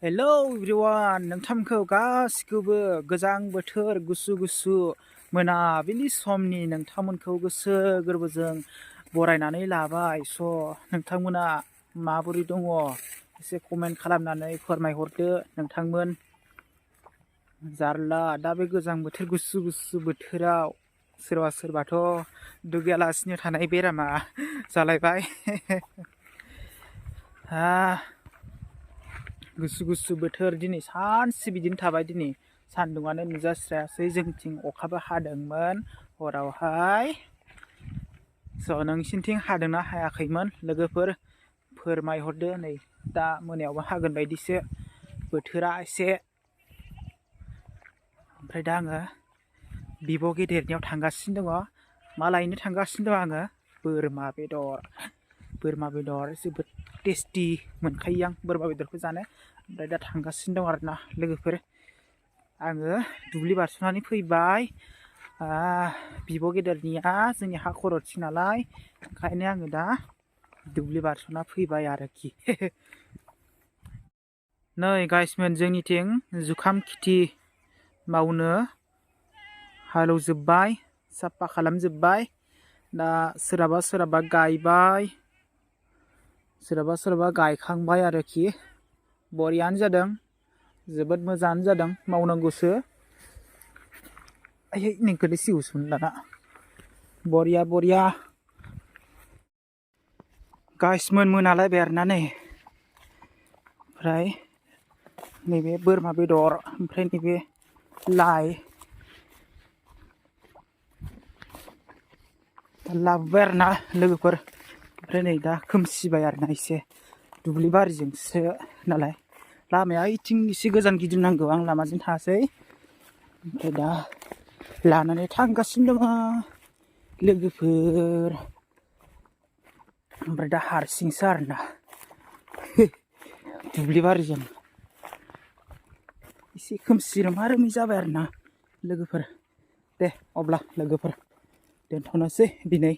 Hello everyone नोंथांखौ गासिखौबो गोजां बोथोर गुसु गुसु मोनाबिलि समनि नोंथांमोनखौ गोसो गोरबोजों बरायनानै लाबाय। स' नोंथांमोना माबोरै दङ एसे कमेन्ट खालामनानै फोरमायहरदो नोंथांमोन। जारला दा बे गोजां बोथोर गुसु गुसु बोथोराव सोरबा सोरबाथ' दुगैयालासिनो थानाय बेरामा जालायबाय। गुसु गुसु बोथोर दिनै सानसे बिदिनो थाबाय। दिनै सान्दुङानो नुजास्रायासै, जोंथिं अखाबो हादोंमोन हरावहाय। स' नोंसिनिथिं हादोंना हायाखैमोन लोगोफोर फोरमायहरदो। नै दा मोनायावबो हागोन बायदिसो बोथोरा एसे। ओमफ्राय दा आङो बिब' गेदेरनियाव थांगासिनो दङ। मा लायनो थांगासिनो दं आङो? बोरमा बेदर। बोरमा बेदर जोबोद टेस्टि मोनखायो आं बोरमा बेदरखौ जानो। ओमफ्राय दा थांगासिनो दं आरोना लोगोफोर। आङो दुब्लि बारस'नानै फैबाय। बिब' गेदेरनिया जोंनि हा खर'थिं नालाय, ओंखायनो आङो दा दुब्लि बारस'ना फैबाय आरोखि। नै गाइसमोन, जोंनिथिं जुखाम खेथि मावनो हालेवजोब्बाय, साफा खालामजोब्बाय। दा सोरहाबा सोरहाबा गायबाय, सोरहाबा सोरहाबा गायखांबाय आरोखि। बरियानो जादों, जोबोद मोजाङानो जादों, मावनांगौसो। नोंखौनो सिवसुन दाना बरिया बरिया। गाइसमोन मोनालायबाय आरोना नै। ओमफ्राय नैबे बोरमा बेदर, ओमफ्राय नैबे लाइ लाबोबाय आरोना लोगोफोर। ओमफ्राय नै दा खोमसिबाय आरोना एसे, दुब्लि बारिजोंसो नालाय। लामाया इथिं एसे गोजान गिदिंनांगौ, आं लामाजों थाङासै। ओमफ्राय दा लानानै थांगासिनो दङ लोगोफोर। ओमफ्राय दा हारसिंसो आरोना दुब्लि बारिजों एसे खोमसि रोमा रोमि जाबाय आरोना लोगोफोर। दे अब्ला लोगोफोर दोनथ'नोसै दिनै।